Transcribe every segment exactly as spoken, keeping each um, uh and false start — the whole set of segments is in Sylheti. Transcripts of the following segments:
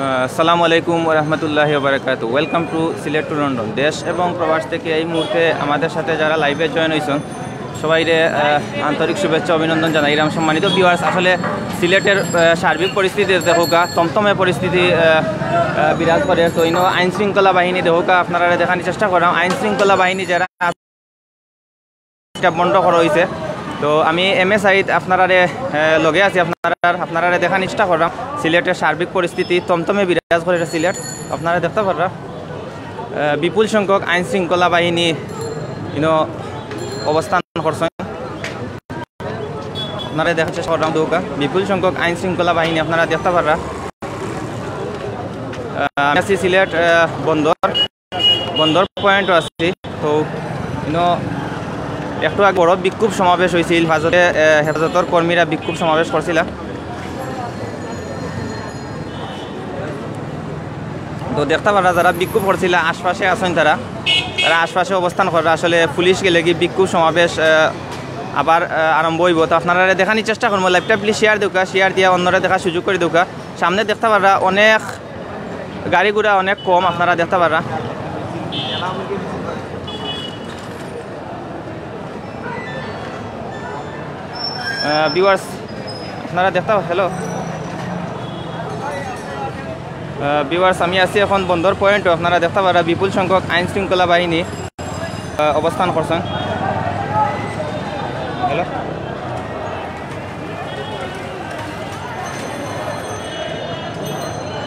আসসালামু আলাইকুম ওয়া রাহমাতুল্লাহি ওয়া বারাকাতুহু। Welcome to Sylhet to London. দেশ এবং প্রবাস থেকে এই মুহূর্তে আমাদের সাথে যারা লাইভে জয়েন হইছেন, সবাইরে আহ, আন্তরিক শুভেচ্ছা অভিনন্দন জানাইলাম। সম্মানিত ভিউয়ার্স, আসলে সিলেটের আহ, সার্বিক পরিস্থিতি দেখউক্কা, থমথমে পরিস্থিতি আহ, আহ, বিরাজ করে। তো ইনো আইন শৃঙ্খলা বাহিনী দেখউক্কা, আপনারারে দেখানির চেষ্টা করলাম। আইন শৃঙ্খলা বাহিনী যারা এটা বন্ধ করা হইছে। তো আমি এম এ সাইদ আপনারারে, আহ, লগে আছি, আপনারার আপনারারে দেখানির চেষ্টা করলাম। সিলেটের সার্বিক পরিস্থিতি থমথমে বিরাজ করে সিলেট, আপনারা দেখতা পাররা। আহ, বিপুল সংখ্যক আইন শৃঙ্খলা বাহিনী ইনো অবস্থান করছেন। আপনারা দেখার চেষ্টা করলাম দেখউক্কা, বিপুল সংখ্যক আইন শৃঙ্খলা বাহিনী আপনারা দেখতা পাররা। আহ, আমি আছি সিলেট আহ, বন্দর বন্দর পয়েন্টও আছি। তো ইনো একটু আগে বড় বিক্ষোভ সমাবেশ হইছিল, হেফাজতে আহ, হেফাজতর কর্মীরা বিক্ষোভ সমাবেশ করছিলা। তো দেখতা পাররা যারা বিক্ষোভ করছিলা আশপাশে আছেন তারা, তারা আশপাশে অবস্থান কররা। আসলে পুলিশ গেলেগি বিক্ষোভ সমাবেশ আহ, আবার আহ, আরম্ভ হইব। তো আপনারারে দেখানির চেষ্টা করবো, লাইভটা প্লিজ শেয়ার দেউক্কা, শেয়ার দিয়া অন্যরে দেখার সুযোগ করে দেউক্কা। সামনে দেখতা পাররা অনেক গাড়ি ঘোড়া অনেক কম, আপনারা দেখতা পাররা। ভিউয়ার্স, আপনারা দেখতা, হ্যালো ভিউয়ার্স, আমি আছি এখন বন্দর পয়েন্টও। আপনারা দেখতা পাররা বিপুল সংখ্যক আইন শৃঙ্খলা বাহিনী আহ, অবস্থান করছেন। হ্যালো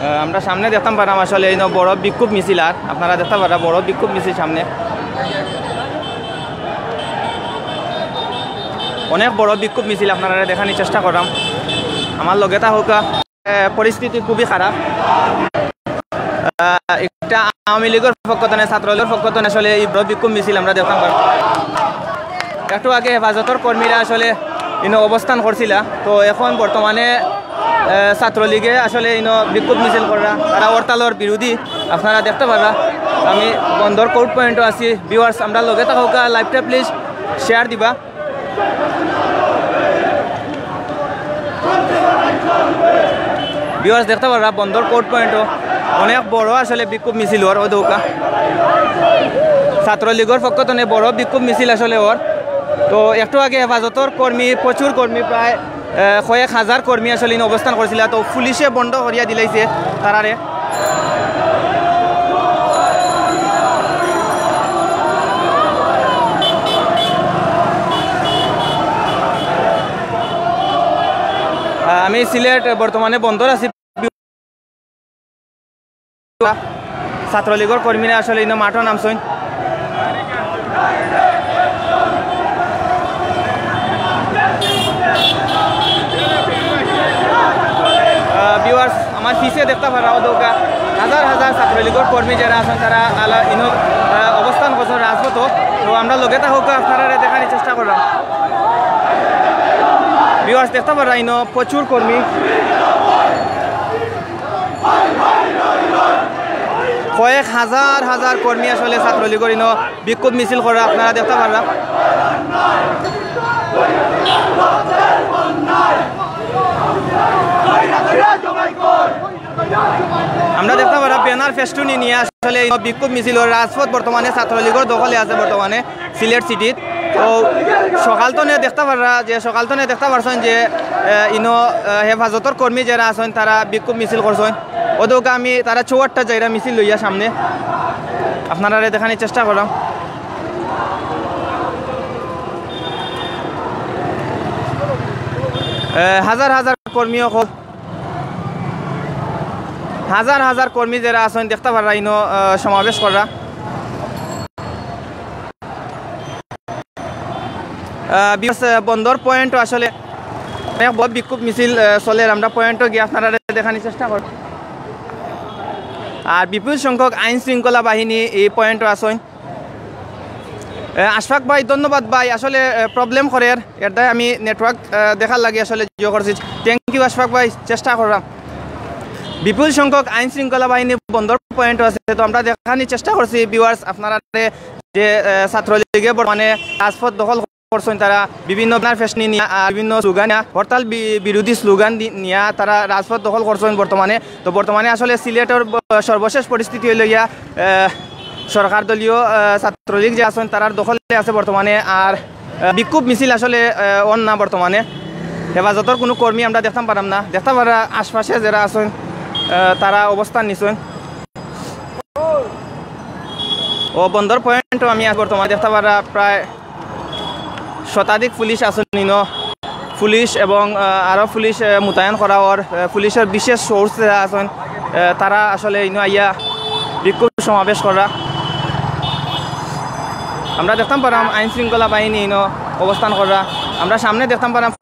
আহ, আমরা সামনে দেখতাম পারলাম আসলে ইনো বড় বিক্ষোভ মিছিল, আর আপনারা দেখতা পাররা বড় বিক্ষোভ মিছিল সামনে। অনেক বড় বিক্ষোভ মিছিল আপনারারে দেখানির চেষ্টা করলাম। আমার লগে থাকউক্কা। আহ, পরিস্থিতি খুবই খারাপ। আহ, একটা আওয়ামী লীগের পক্ষ থেকে, ছাত্রলীগের পক্ষ থেকে আসলে এই বড় বিক্ষোভ মিছিল আমরা দেখতাম পারলাম। একটু আগে হেফাজতর কর্মীরা আসলে ইনো অবস্থান করছিলা, তো এখন বর্তমানে আহ, ছাত্রলীগে আসলে ইনো বিক্ষোভ মিছিল কররা, তারা হরতালর বিরোধী। আপনারা দেখতা পাররা আমি বন্দর কোর্ট পয়েন্টও আছি। ভিউয়ার্স, আমরা লগে থাকউক্কা, লাইভটা প্লিজ শেয়ার দিবা। ভিউয়ার্স, দেখতা পাররা বন্দর কোর্ট পয়েন্টও অনেক বড় আসলে বিক্ষোভ মিছিল অর, অউ দেখউক্কা। ছাত্রলীগের পক্ষ থেকে বড় বিক্ষোভ মিছিল আসলে অর। তো একটু আগে হেফাজতর কর্মী, প্রচুর কর্মী, প্রায় আহ, কয়েক হাজার কর্মী আসলে ইনো অবস্থান করছিলা, তো পুলিশে বন্ধ করিয়া দিলাইছে তারারে। আহ, আমি সিলেট বর্তমানে বন্দর আছি। ছাত্রলীগর কর্মীরা আসলে ইনো মাঠো নামছইন। আহ, ভিউয়ার্স, আমার পিছে দেখতা পাররা অউ দেখউক্কা হাজার হাজার ছাত্রলীগর কর্মী যারা আছইন, তারা আলা ইনো, আহ, অবস্থান করছইন রাজপথো। তো আমরা লগে থাকউক্কা, আপনারারে দেখানির চেষ্টা কররাম। ভিউয়ার্স, দেখতা পাররা ইনো প্রচুর কর্মী। কয়েক হাজার হাজার কর্মী আসলে ছাত্রলীগর ইনো বিক্ষোভ মিছিল কররা, আপনারা দেখতা পাররা। আমরা দেখতা পাররা ব্যানার ফেস্টুনি নিয়া আসলে ইনো বিক্ষোভ মিছিল অর। রাজপথ বর্তমানে ছাত্রলীগর দখলে আছে বর্তমানে। সিলেট সিটিত। তো সকাল তনে দেখতা পাররা যে, সকাল তনে দেখতা পারছইন যে, এ, ইনো, এ, হেফাজতর কর্মী যারা আছইন, তারা বিক্ষোভ মিছিল করছইন। অউ দেখউক্কা আমি তারা চৌহাট্টা যাইরা মিছিল লইয়া সামনে। আপনারারে দেখানির চেষ্টা কররাম। এ, হাজার হাজার কর্মী অকল হাজার হাজার কর্মী যারা আছইন দেখতা পাররা ইনো, আহ, সমাবেশ কররা। আহ, বিকজ, আহ, বন্দর পয়েন্টও আসলে অনেক বড় বিক্ষোভ মিছিল, আহ, চলের। আমরা পয়েন্টও গিয়া আপনারারে দেখানির চেষ্টা কররাম। আর বিপুল সংখ্যক আইন শৃঙ্খলা বাহিনী এই পয়েন্টও আছইন। এ, আশফাক ভাই, ধন্যবাদ ভাই। আসলে, এ, প্রবলেম করের, এর দায় আমি নেটওয়ার্ক, এ, দেখার লাগি আসলে জিও করছি। Thank you আশফাক ভাই, চেষ্টা কররাম। বিপুল সংখ্যক আইন শৃঙ্খলা বাহিনী বন্দর পয়েন্টও আছে, তো আমরা দেখানির চেষ্টা করছি ভিউয়ার্স আপনারারে যে, এ, ছাত্রলীগে বর্তমানে রাজপথ দখল করছইন তারা বিভিন্ন ব্যানার ফেস্টুন নিয়া, আহ, বিভিন্ন স্লোগান নিয়া, হরতাল বি-, বিরোধী স্লোগান দি-, নিয়া তারা রাজপথ দখল করছইন বর্তমানে। তো বর্তমানে আসলে সিলেটর ব-, সর্বশেষ পরিস্থিতি অইলো গিয়া, আহ, সরকার দলীয়, আহ, ছাত্রলীগ যে আছইন তারার দখলে আছে বর্তমানে। আর, আহ, বিক্ষোভ মিছিল আসলে, আহ, অর না বর্তমানে। হেফাজতর কুনু কর্মী আমরা দেখতাম পারাম না। দেখতাম পারা আশপাশে যেরা আছইন, আহ, তারা অবস্থান নিছইন। ও বন্দর পয়েন্টও আমি আজ বর্তমানে দেখতাম পারা প্রায় শতাধিক পুলিশ আছইন ইনো। পুলিশ এবং, আহ, আরো পুলিশ, আহ, মোতায়েন করা অর, আহ, পুলিশর বিশেষ সোর্স যেরা আছইন, আহ, তারা আসলে ইনো আইয়া বিক্ষোভ সমাবেশ করা। আমরা দেখতাম পারাম আইন শৃঙ্খলা বাহিনী ইনো অবস্থান করা। আমরা সামনে দেখতাম পারাম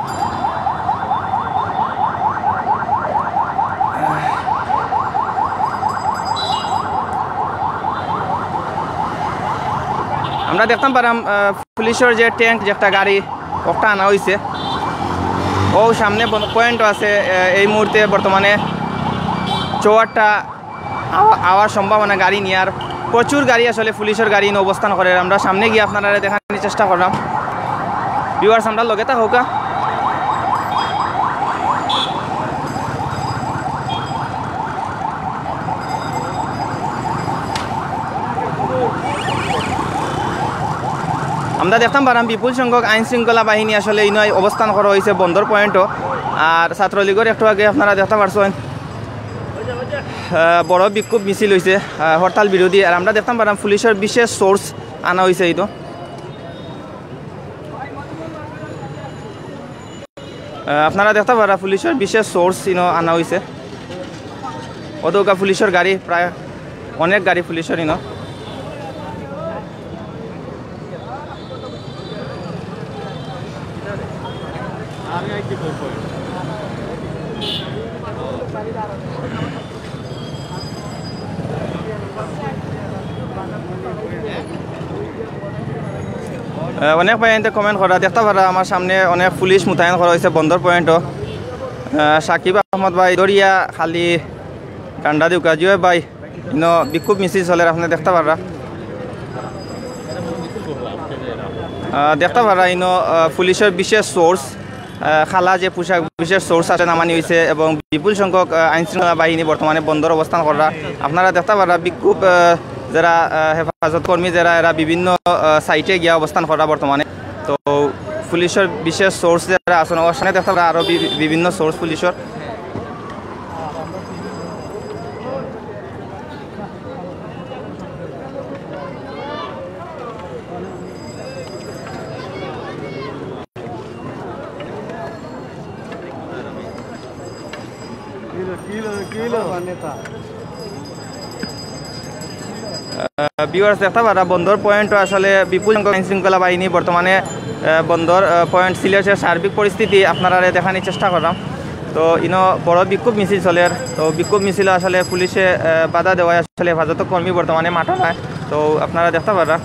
আমরা দেখতাম পারাম, আহ, পুলিশর যে ট্যাঙ্ক, যে একটা গাড়ি, ওটা আনা অইছে। ও সামনে বন-, পয়েন্ট আছে, আহ, এই মুহূর্তে বর্তমানে চৌহাট্টা আওয়া-, আওয়ার সম্ভাবনা গাড়ি নিয়ার। প্রচুর গাড়ি আসলে পুলিশর গাড়ি ইনো অবস্থান করের। আমরা সামনে গিয়া আপনারারে দেখানির চেষ্টা কররাম। ভিউয়ার্স, আমরার লগে থাকউক্কা। আমরা দেখতাম পারাম বিপুল সংখ্যক আইন শৃঙ্খলা বাহিনী আসলে ইনো অবস্থান করা অইছে বন্দর পয়েন্টও। আর ছাত্রলীগর একটু আগে আপনারা দেখতাম পারছইন, আহ, বড় বিক্ষোভ মিছিল অইছে, আহ, হরতাল বিরোধী। আর আমরা দেখতাম পারাম পুলিশর বিশেষ সোর্স আনা অইছে ইনো। আহ, আপনারা দেখতাম পারা পুলিশর বিশেষ সোর্স ইনো আনা অইছে। অতকা পুলিশর গাড়ি, প্রায় অনেক গাড়ি পুলিশর ইনো। আহ, অনেক ভাইয়াইন্তে কমেন্ট করা, দেখতাম পারা আমার সামনে অনেক পুলিশ মোতায়েন করা অইছে বন্দর পয়েন্টও। আহ, সাকিব আহমদ ভাই, দরিয়া খালি ডান্ডা দিউক্কা, জিও ভাই, ইনো বিক্ষোভ মিছিল চলের, আপনে দেখতাম পারা। আহ, দেখতাম পারা ইনো, আহ, পুলিশর বিশেষ সোর্স, আহ, কালা যে পোশাক, বিশেষ সোর্স আছে নামানি অইছে এবং বিপুল সংখ্যক, আহ, আইন শৃঙ্খলা বাহিনী বর্তমানে বন্দর অবস্থান করা। আপনারা দেখতাম পারা বিক্ষোভ, আহ, যেরা, আহ, হেফাজত কর্মী যেরা, এরা বিভিন্ন, আহ, সাইটে গিয়া অবস্থান করা বর্তমানে। তো পুলিশর বিশেষ সোর্স যেরা আছইন, ওখানে দেখতাম পারা আরো বি-, বিভিন্ন সোর্স পুলিশর। আহ, ভিউয়ার্স, দেখতাম পারা বন্দর পয়েন্টও আসলে বিপুল সংখ্যক আইন শৃঙ্খলা বাহিনী বর্তমানে, আহ, বন্দর, আহ, পয়েন্ট সিলেটের সার্বিক পরিস্থিতি আপনারারে দেখানির চেষ্টা কররাম। তো ইনো বড় বিক্ষোভ মিছিল চলের। তো বিক্ষোভ মিছিল আসলে পুলিশে, আহ, বাধা দেওয়ায় আসলে হেফাজত কর্মী বর্তমানে মাঠো নাই। তো আপনারা দেখতাম পারা।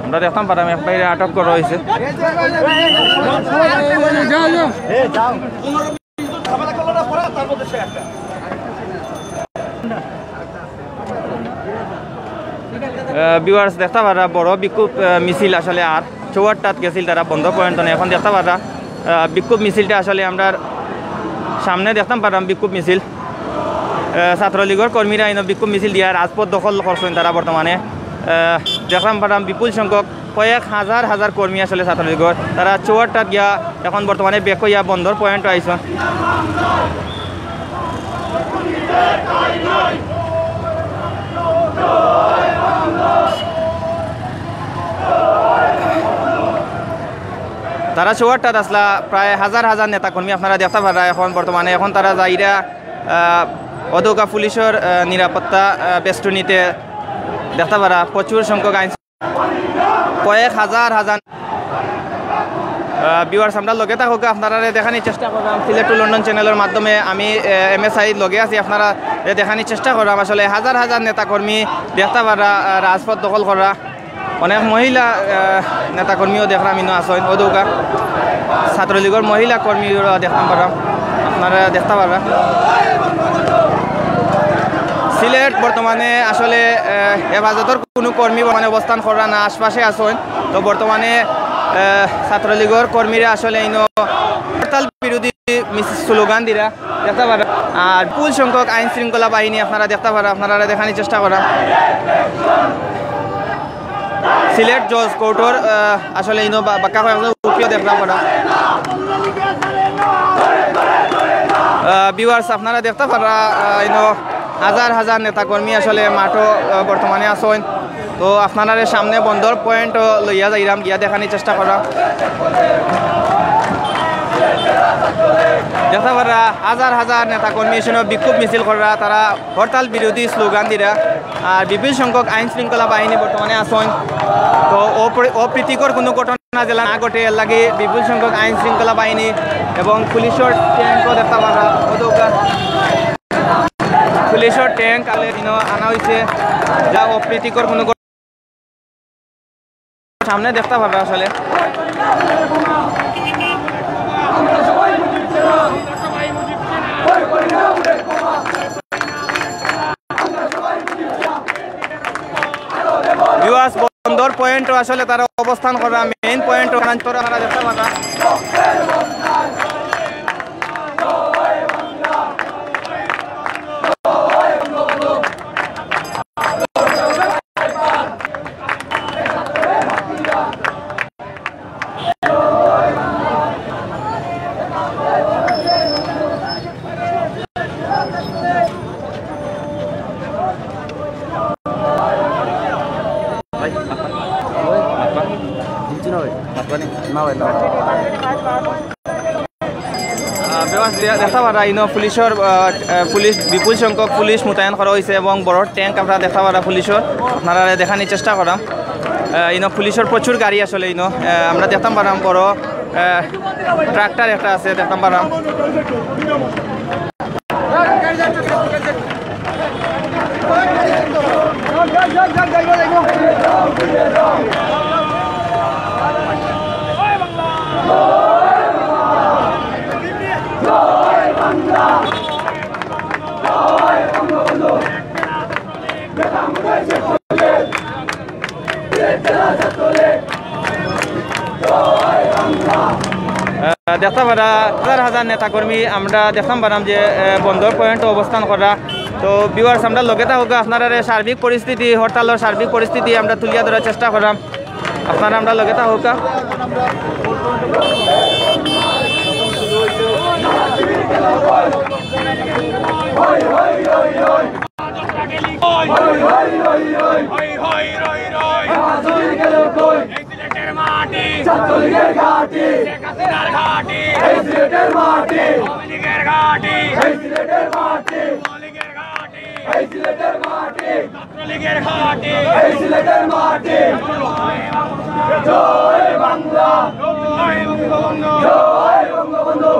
আমরা দেখতাম পারাম এক ভাইরে আটক করা অইছে। আহ, ভিউয়ার্স, দেখতাম পারা বড় বিক্ষোভ, আহ, মিছিল আসলে আর চৌহাট্টাত গেছিল তারা বন্দর পয়েন্ট থনে। এখন দেখতাম পারা, আহ, বিক্ষোভ মিছিলটা আসলে আমরার সামনে দেখতাম পারাম বিক্ষোভ মিছিল। আহ, ছাত্রলীগর কর্মীরা ইনো বিক্ষোভ মিছিল দিয়া রাজপথ দখল করছইন তারা বর্তমানে। আহ, দেখতাম পারাম বিপুল সংখ্যক কয়েক হাজার হাজার কর্মী আসলে ছাত্রলীগর। তারা চৌহাট্টাত গিয়া এখন বর্তমানে ব্যাক অইয়া বন্দর পয়েন্টও আইছইন। তারা চৌহাট্টাত আছলা, প্রায় হাজার হাজার নেতাকর্মী আপনারা দেখতাম পারা। এখন বর্তমানে এখন তারা যাইরা, আহ, অতকা পুলিশর, আহ, নিরাপত্তা, আহ, বেষ্টনীতে দেখতাম পারা প্রচুর সংখ্যক আইন কয়েক হাজার হাজার। ভিউয়ার্স, আমরা লগে থাকুক, আপনারারে দেখানির চেষ্টা করলাম সিলেট টু লন্ডন চ্যানেলের মাধ্যমে। আমি এমএসআই লগে আছি, আপনারারে দেখানির চেষ্টা করলাম। আসলে হাজার হাজার নেতাকর্মী দেখতা পাররা, আহ, রাজপথ দখল করা। অনেক মহিলা, আহ, নেতাকর্মীও দেখলাম ইনো আছইন, ও দৌকা ছাত্রলীগের মহিলা কর্মীরা দেখতাম পারলাম, আপনারা দেখতা পাররা। সিলেট বর্তমানে আসলে, আহ, হেফাজতর কোনো কর্মী বর্তমানে অবস্থান কররা না, আশপাশে আছইন। তো বর্তমানে, আহ, ছাত্রলীগের কর্মীরা আসলে ইনো হরতাল বিরোধী মিছিল স্লোগান দিরা দেখতা পাররা। আর বিপুল সংখ্যক আইন শৃঙ্খলা বাহিনী আপনারা দেখতা পাররা, আপনারা দেখানির চেষ্টা করলাম। সিলেট জজ কোর্টর, আহ, আসলে ইনো বা-, বাক্কা কয়েকজন উকিলও দেখলাম আমরা। আহ, ভিউয়ার্স, আপনারা দেখতা পাররা, আহ, ইনো হাজার হাজার নেতাকর্মী আসলে মাঠো, আহ, বর্তমানে আছইন। তো আপনারারে সামনে বন্দর পয়েন্টও লইয়া যাইরাম, গিয়া দেখানির চেষ্টা করলাম। দেখতা পাররা হাজার হাজার নেতাকর্মী এখানে বিক্ষোভ মিছিল কররা, তারা হরতাল বিরোধী স্লোগান দিরা। আর বিপুল সংখ্যক আইন শৃঙ্খলা বাহিনী বর্তমানে আছইন। তো অপ্রী-, অপ্রীতিকর কোনো ঘটনা যেলা না ঘটে, এর লাগি বিপুল সংখ্যক আইন শৃঙ্খলা বাহিনী এবং পুলিশের ট্যাঙ্কও দেখতা পাররা। ও দৌকা পুলিশের ট্যাঙ্ক আলে দিনও আনা হয়েছে, যা অপ্রীতিকর কোনো ঘট-, সামনে দেখতা পাররা আসলে। ভিউয়ার্স, বন্দর পয়েন্টও আসলে তারা অবস্থান কররা, মেইন পয়েন্টও কারণ তোরা তারা দেখতা পাররা। আহ, ভিউয়ার্স, দে-, দেখতা পাররা ইনো পুলিশের, আহ, আহ, পুলিশ, বিপুল সংখ্যক পুলিশ মোতায়েন করা হয়েছে এবং বড় ট্যাঙ্ক আপনারা দেখতা পাররা পুলিশের। আপনারা দেখানির চেষ্টা করলাম। আহ, ইনো পুলিশের প্রচুর গাড়ি আসলে ইনো। আহ, আমরা দেখতাম পারলাম বড়, আহ, ট্রাক্টর একটা আছে, দেখতাম পারলাম। আহ, দেখতা পাররা হাজার হাজার নেতাকর্মী আমরা দেখতাম পারলাম যে, আহ, বন্দর পয়েন্টও অবস্থান কররা। তো ভিউয়ার্স, আমরা লগে থাকুক, আপনারারে সার্বিক পরিস্থিতি, হরতালর সার্বিক পরিস্থিতি আমরা তুলিয়া ধরার চেষ্টা করলাম। আপনারা আমরা লগে থাকুক। হই, হই, রই, রই। হই, হই, রই, রই। হই, হই, রই, রই। এই সিলেটের মাটি। ছাত্রলীগের ঘাঁটি। শেখ হাসিনার ঘাঁটি। এই সিলেটের মাটি। আওয়ামী লীগের ঘাঁটি। এই সিলেটের মাটি। আওয়ামী লীগের ঘাঁটি। এই সিলেটের মাটি। ছাত্রলীগের ঘাঁটি। এই সিলেটের মাটি। জয় বাংলা। জয় বঙ্গবন্ধু। জয় বঙ্গবন্ধু।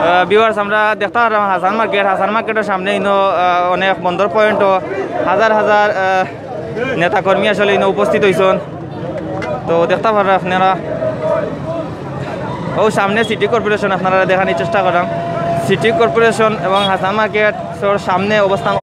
আহ, ভিউয়ার্স, আমরা দেখতা পারলাম হাসান মার্কেট, হাসান মার্কেটের সামনে ইনো, আহ, অনেক বন্দর পয়েন্টও হাজার হাজার, আহ, নেতাকর্মী আসলে ইনো উপস্থিত হইছইন। তো দেখতা পাররা আপনারা, ও সামনে সিটি কর্পোরেশন আপনারা দেখানির চেষ্টা করলাম। সিটি কর্পোরেশন এবং হাসান মার্কেটর সামনে অবস্থান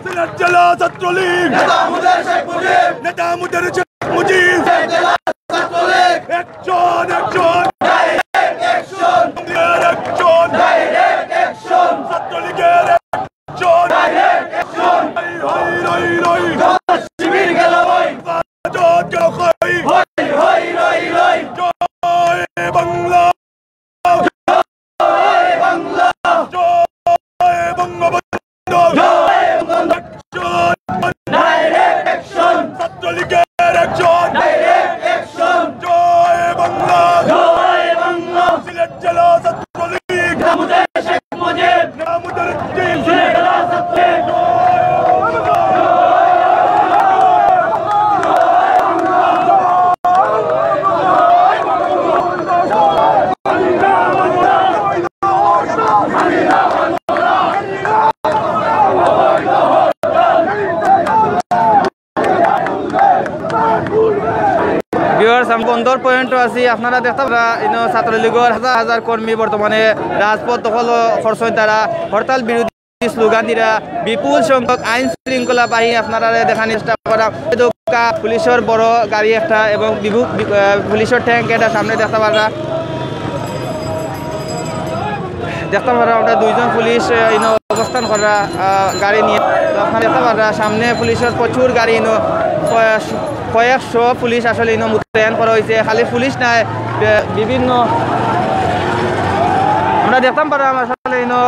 সিলেট জেলা ছাত্রলীগ। নেতা মুজাহিদ শেখ মুজিব। নেতা মুজাহিদ শেখ মুজিব। সিলেট জেলা ছাত্রলীগ। একশো Action! Direct action! Direct action! Direct action! ছাত্রলীগের action! Direct action! হই, হই, রই, রই! শিবির গেল হই! হেফাজত গেল হই! হই, হই, রই, রই! জয় বাংলা! জয় বাংলা! জয় বঙ্গবন্ধু! জয় বঙ্গবন্ধু! Action! Direct action! ছাত্রলীগের action! Direct action! জয় বাংলা! জয় বাংলা! সিলেট জেলা ছাত্রলীগ! নামুদের শেখ মুজিব! নামুদের শেখ মুজিব! সিলেট জেলা ছাত্রলীগ! Viewers, আমি বন্দর পয়েন্টো আছি। আপনারা দেখতা পাররা, ইনো ছাত্রলীগর হাজার হাজার কর্মী বর্তমানে রাজপথ দখল করছইন। তারা হরতাল বিরোধী স্লোগান দিরা, বিপুল সংখ্যক আইন শৃঙ্খলা বাহিনী আপনারারে দেখানির চেষ্টা করা। এদিকে পুলিশর বড় গাড়ি একটা এবং বিভু-, বি-, আহ, পুলিশর ট্যাঙ্ক এটা সামনে দেখতা পাররা। দেখতা পাররা আমরা দুইজন পুলিশ, আহ, ইনো অবস্থান করা, আহ, গাড়ি নিয়া। তো আপনারা দেখতা পাররা সামনে পুলিশর প্রচুর গাড়ি ইনো, কয়-, কয়েকশো পুলিশ আসলে ইনো মোতায়েন করা হইছে। খালি পুলিশ নায়, বে-, বিভিন্ন আমরা দেখতাম পারলাম আসলে ইনো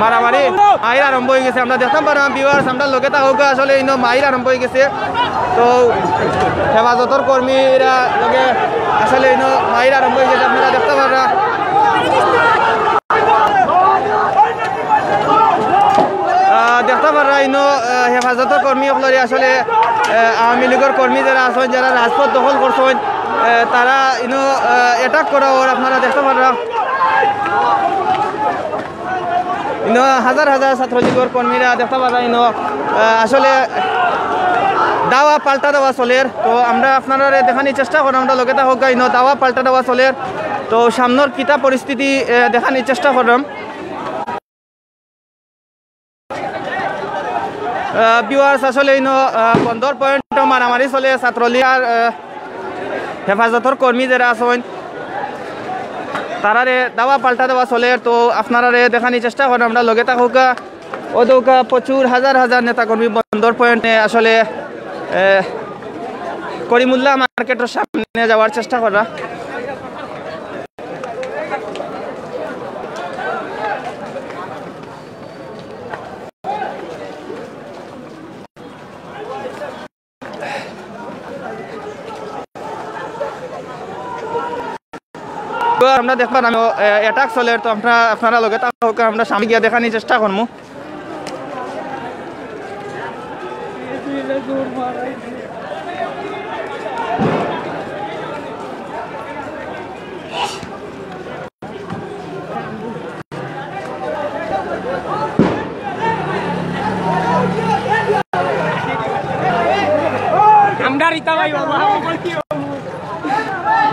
মারামারি মাইর আরম্ভ হয়ে গেছে। আমরা দেখতাম পারলাম viewers, আমরা লগে থাকউক্কা আসলে ইনো মাইর আরম্ভ হয়ে গেছে। তো হেফাজতর কর্মীরা লগে আসলে ইনো মাইর আরম্ভ হয়ে গেছে, আপনারা দেখতা পাররা। আহ, দেখতা পাররা ইনো, আহ, হেফাজতর কর্মী অকলরে আসলে, আহ, আওয়ামী লীগর কর্মী যারা আছইন, যারা রাজপথ দখল করছইন, আহ, তারা ইনো, আহ, attack করা অর, আপনারা দেখতা পাররা। ইনো হাজার হাজার ছাত্রলীগর কর্মীরা দেখতা পাররা ইনো, আহ, আসলে দাওয়া পাল্টা দেওয়া চলের। তো আমরা আপনারারে দেখানির চেষ্টা করলাম, আমরা লগে থাকউক্কা, ইনো দাওয়া পাল্টা দেওয়া চলের। তো সামনর কিতা পরিস্থিতি, আহ, দেখানির চেষ্টা করলাম। আহ, viewers, আসলে ইনো, আহ, বন্দর পয়েন্টো মারামারি চলে, ছাত্রলীগ আর, আহ, হেফাজতর কর্মী যারা আছইন, তারারে দাওয়া পাল্টা দেওয়া চলের। তো আপনারারে দেখানির চেষ্টা করলাম, আমরা লগে থাকউক্কা। অউ দেখউক্কা প্রচুর হাজার হাজার নেতাকর্মী বন্দর পয়েন্টে আসলে, আহ, করিমুল্লাহ মার্কেটর সামনে যাওয়ার চেষ্টা কররা। তো আমরা দেখবা, আমি, এ, attack চলের, তো আমরা, আপনারা লগে থাকউক্কা, আমরা সামনে গিয়া দেখানির চেষ্টা করমু। আমরা রিতা ভাই বাবা।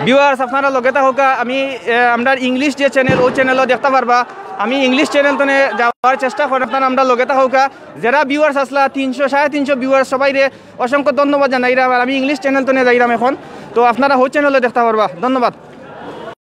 Viewers, আপনারা লগে থাকউক্কা, আমি, এ, আমরার English যে channel, অউ channel-ও দেখতা পারবা। আমি English channel তনে যাওয়ার চেষ্টা করি, আপনারা আমরার লগে থাকউক্কা। যারা viewers আছলা, তিনশো, সাড়ে তিনশো viewers, সবাইরে অসংখ্য ধন্যবাদ জানাইরাম। আর আমি English channel তনে যাইরাম এখন, তো আপনারা হউ channel-ও দেখতা পারবা। ধন্যবাদ।